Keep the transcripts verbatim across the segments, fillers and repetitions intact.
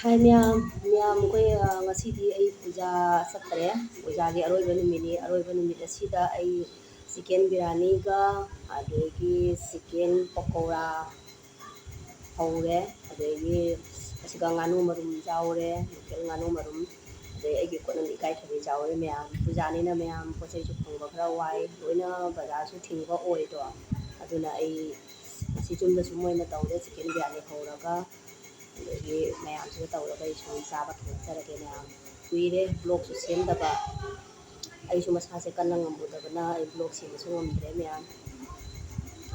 ꯍꯥꯏ ꯃꯌꯥꯝ, ꯃꯌꯥꯝ ꯑꯩꯈꯣꯏ, ꯑ, ꯉꯁꯤꯗꯤ ꯑꯩ ꯄꯨꯖꯥ ꯆꯠꯇ꯭ꯔꯦ꯫ ꯄꯨꯖꯥꯒꯤ ꯑꯔꯣꯏꯕ ꯅꯨꯃꯤꯠꯅꯤ꯫ ꯑꯔꯣꯏꯕ ꯅꯨꯃꯤꯠ ꯑꯁꯤꯗ ꯑꯩ ꯆꯤꯀꯦꯟ ꯕꯤꯔꯌꯥꯅꯤꯒ, ꯑꯗꯒꯤ ꯆꯤꯀꯦꯟ ꯄꯀꯧꯔꯥ ꯍꯧꯔꯦ, ꯑꯗꯒꯤ ꯑꯁꯤꯒ ꯉꯥꯅꯨ ꯃꯔꯨꯝ ꯌꯥꯎꯔꯦ, ꯂꯣꯀꯦꯜ ꯉꯥꯅꯨ ꯃꯔꯨꯝ, ꯑꯗꯩ ꯑꯩꯒꯤ ꯀꯣꯠꯅꯕ ꯏꯀꯥꯏꯊꯕꯤ ꯌꯥꯎꯔꯦ꯫ ꯃꯌꯥꯝ ꯄꯨꯖꯥꯅꯤꯅ ꯃꯌꯥꯝ ꯄꯣꯠ ꯆꯩꯁꯨ ꯐꯪꯕ ꯈꯔ ꯋꯥꯏ, ꯂꯣꯏꯅ ꯕꯖꯥꯔꯁꯨ ꯊꯤꯡꯕ ꯑꯣꯏꯗꯣ꯫ ꯑꯗꯨꯅ ꯑꯩ ꯉꯁꯤ ꯆꯨꯝꯅ ꯁꯨꯝ ꯑꯣꯏꯅ ꯇꯧꯔꯦ, ꯆꯤꯀꯦꯟ ꯕꯤꯔꯌꯥꯅꯤ ꯍꯧꯔꯒ꯫ ꯑꯗꯒꯤ ꯃꯌꯥꯝꯁꯤꯒ ꯇꯧꯔꯒ ꯑꯩ ꯁꯨꯝ ꯆꯥꯕ ꯊꯣꯛꯆꯔꯒꯦ ꯃꯌꯥꯝ꯫ ꯀꯨꯏꯔꯦ ꯕ꯭ꯂꯣꯛꯁꯨ ꯁꯦꯝꯗꯕ꯫ ꯑꯩꯁꯨ ꯃꯁꯥꯁꯦ ꯀꯟꯅ ꯉꯝꯃꯨꯗꯕꯅ ꯑꯩ ꯕ꯭ꯂꯣꯛ ꯁꯦꯝꯕꯁꯨ ꯉꯝꯗ꯭ꯔꯦ ꯃꯌꯥꯝ꯫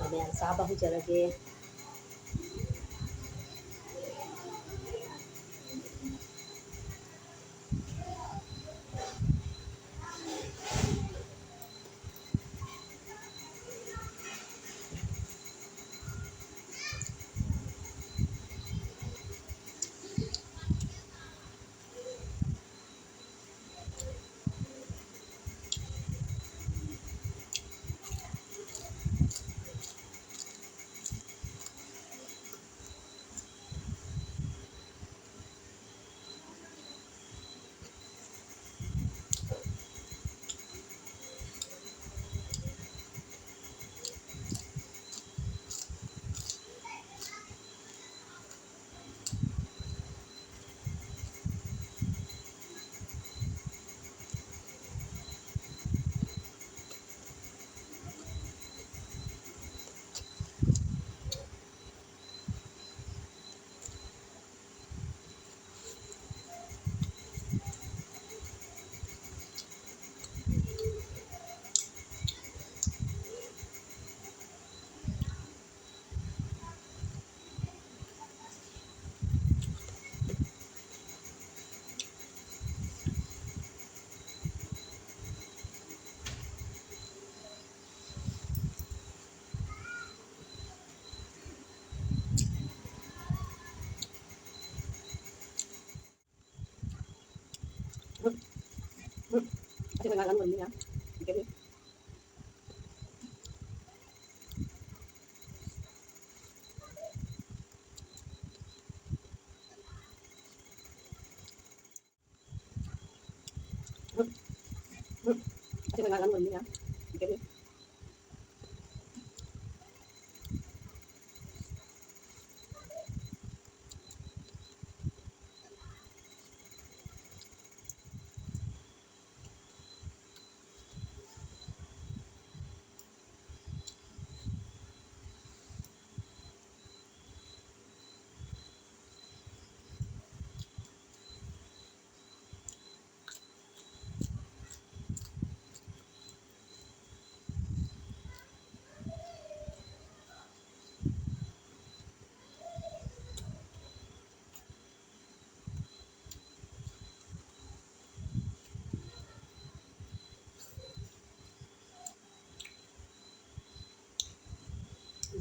ꯑꯗꯣ ꯃꯌꯥꯝ ꯆꯥꯕ ꯍꯧꯖꯔꯒꯦ꯫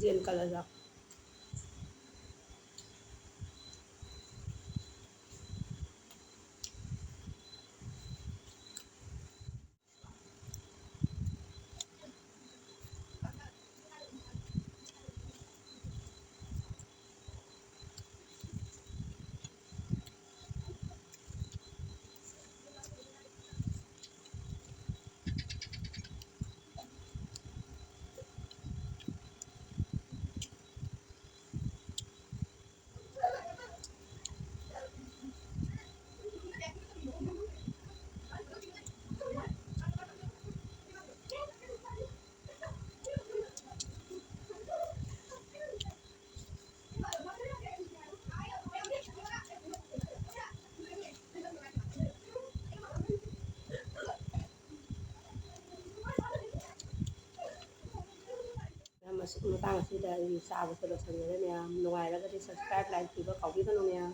Jane colour ꯗꯣ꯫ ꯃꯁꯤ ꯃꯇꯥꯡ ꯑꯁꯤꯗ ꯑꯩꯒꯤ ꯆꯥꯕꯁꯦ ꯂꯣꯏꯁꯤꯟꯖꯔꯦ ꯃꯌꯥꯝ꯫ ꯅꯨꯡꯉꯥꯏꯔꯒꯗꯤ subscribe, like ꯄꯤꯕ ꯀꯥꯎꯕꯤꯒꯅꯨ ꯃꯌꯥꯝ꯫